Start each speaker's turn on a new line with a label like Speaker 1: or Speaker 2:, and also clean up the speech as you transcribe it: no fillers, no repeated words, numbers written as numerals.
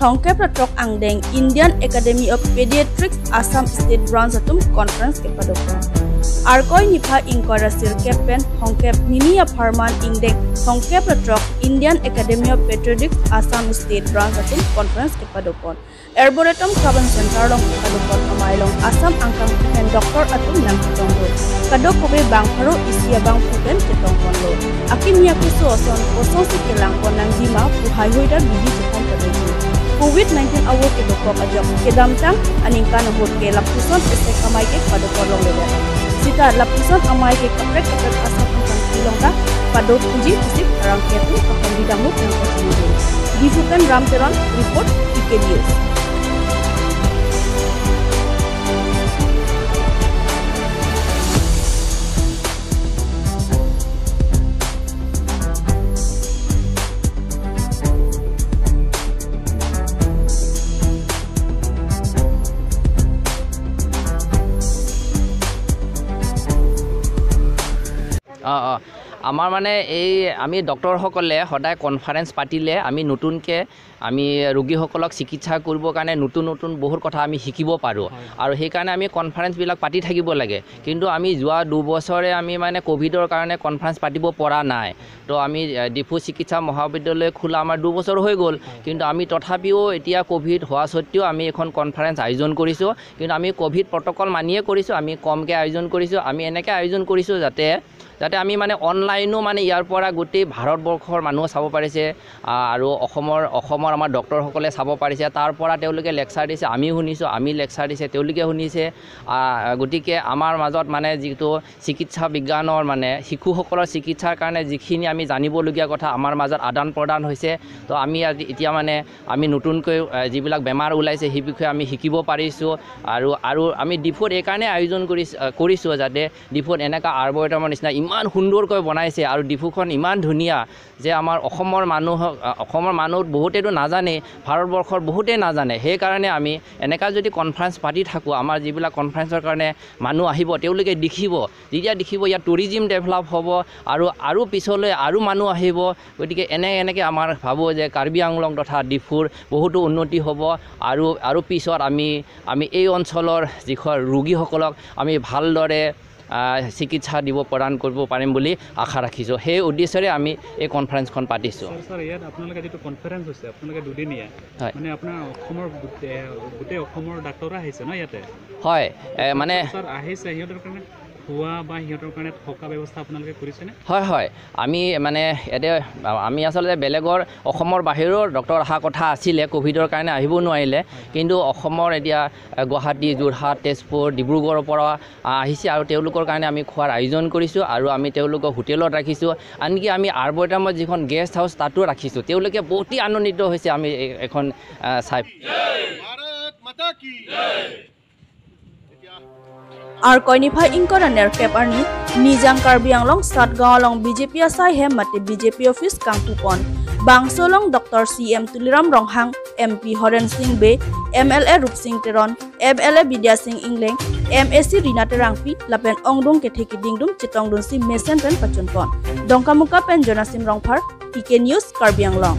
Speaker 1: Thongkep ratrok angdeng Indian Academy of Pediatrics Assam State Branch atum conference ke padopon. Arkoi nipha ingkora sir kepen thongkep nini ya farman ingdeng thongkep ratrok Indian Academy of Pediatrics Assam State Branch atum conference ke padopon. Arboretum Kaban Center long kadopon amailong Assam angkang pen doctor atum nang kitongdo. Kadok kobe bangpharo isia bang phupen kitong konlo. Akim yakuso oson oson sikilang konang jima puhai hoida bibi chikon kadoji. COVID-19 awo ke dokok ajok kedamtang aningkan hot ke laptuson esek amai ke padopon long lebe. Sita laptuson amai ke kaprek kaprek Assam angkang kilongta padot puji pusip arang ketu kapon bidamuk nang kachimudin. Difukan Ramteron report PK News.
Speaker 2: আমাৰ মানে এই আমি ডক্টৰসকলে সদায় conference পাতিলে আমি নতুনকৈ আমি ৰোগীসকলক চিকিৎসা কৰিবৰ কাৰণে নতুন নতুন বহুত কথা আমি শিকিব পাৰোঁ আৰু সেইকাৰণে আমি কনফাৰেঞ্চবিলাক পাতি থাকিব লাগে। কিন্তু আমি যোৱা দুবছৰে আমি মানে ক'ভিডৰ কাৰণে কনফাৰেঞ্চ পাতিব পৰা নাই। তো আমি ডিফু চিকিৎসা মহাবিদ্যালয় খোলা আমাৰ দুবছৰ হৈ গ'ল, কিন্তু আমি তথাপিও এতিয়া ক'ভিড হোৱা সত্ত্বেও আমি এখন কনফাৰেঞ্চ আয়োজন কৰিছোঁ। কিন্তু আমি ক'ভিড প্ৰট'কল মানিয়ে কৰিছোঁ, আমি কমকৈ আয়োজন কৰিছোঁ, আমি এনেকৈ আয়োজন কৰিছোঁ যাতে যাতে আমি মানে অনলাইনো মানে ইয়াৰ পৰা গোটেই ভাৰতবৰ্ষৰ মানুহ চাব পাৰিছে আৰু অসমৰ আমাৰ ডক্টৰসকলে চাব পাৰিছে। তাৰ পৰা তেওঁলোকে লেকচাৰ দিছে, আমি শুনিছোঁ, আমি লেকচাৰ দিছে, তেওঁলোকে শুনিছে। গতিকে আমাৰ মাজত মানে যিটো চিকিৎসা বিজ্ঞানৰ মানে শিশুসকলৰ চিকিৎসাৰ কাৰণে যিখিনি আমি জানিবলগীয়া কথা আমাৰ মাজত আদান প্ৰদান হৈছে। তো আমি আজি এতিয়া মানে আমি নতুনকৈ যিবিলাক বেমাৰ ওলাইছে সেই বিষয়ে আমি শিকিব পাৰিছোঁ। আৰু আৰু আমি ডিফুত এইকাৰণে আয়োজন কৰিছোঁ যাতে ডিফুত এনেকুৱা আৰ্বৰেটমৰ নিচিনা ইমান সুন্দৰকৈ বনাইছে আৰু ডিফুখন ইমান ধুনীয়া যে আমাৰ অসমৰ মানুহ বহুতেতো নাজানে, ভাৰতবৰ্ষৰ বহুতেই নাজানে। সেইকাৰণে আমি এনেকুৱা যদি কনফাৰেঞ্চ পাতি থাকোঁ, আমাৰ যিবিলাক কনফাৰেঞ্চৰ কাৰণে মানুহ আহিব তেওঁলোকে দেখিব, যেতিয়া দেখিব ইয়াত টুৰিজিম ডেভেলপ হ'ব আৰু আৰু পিছলৈ আৰু মানুহ আহিব। গতিকে এনেকৈ আমাৰ ভাবোঁ যে কাৰ্বি আংলং তথা ডিফুৰ বহুতো উন্নতি হ'ব আৰু আৰু পিছত আমি আমি এই অঞ্চলৰ যিখন ৰোগীসকলক আমি ভালদৰে চিকিৎসা দিব প্ৰদান কৰিব পাৰিম বুলি আশা ৰাখিছোঁ। সেই উদ্দেশ্যৰে আমি এই কনফাৰেঞ্চখন পাতিছোঁ।
Speaker 3: ছাৰ, ইয়াত আপোনালোকে যিটো কনফাৰেঞ্চ হৈছে আপোনালোকে দুদিনীয়া, মানে আপোনাৰ অসমৰ গোটেই অসমৰ ডাক্তৰ আহিছে ন ইয়াতে?
Speaker 2: হয়, মানে
Speaker 3: ছাৰ আহিছে, সিহঁতৰ কাৰণে খোৱা বা সিহঁতৰ কাৰণে থকা ব্যৱস্থা আপোনালোকে কৰিছেনে?
Speaker 2: হয় হয়, আমি মানে ইয়াতে আমি আচলতে বেলেগৰ অসমৰ বাহিৰৰ ডক্টৰ অহা কথা আছিলে, ক'ভিডৰ কাৰণে আহিব নোৱাৰিলে। কিন্তু অসমৰ এতিয়া গুৱাহাটী, যোৰহাট, তেজপুৰ, ডিব্ৰুগড়ৰ পৰা আহিছে আৰু তেওঁলোকৰ কাৰণে আমি খোৱাৰ আয়োজন কৰিছোঁ আৰু আমি তেওঁলোকক হোটেলত ৰাখিছোঁ। আনকি আমি আৰ্বৰেটামত যিখন গেষ্ট হাউচ তাতো ৰাখিছোঁ। তেওঁলোকে অতি আনন্দিত হৈছে আমি এখন চাই।
Speaker 1: Ar koinipha ingkora nerkep arni Nijang Karbi Anglong Satgaon long BJP asai he mate BJP office Kangpupon Bangsolong Dr. CM Tuliram Ronghang, MP Horen Singh Be, MLA Rup Singh Teron, MLA Bidya Singh Ingleng, MAC Rina Terangpi lapen ongdong ke theki dingdum chitongdun si mesen pen pachunpon Dongkamuka pen Jonasim Rongphar, PK News, Karbi Anglong.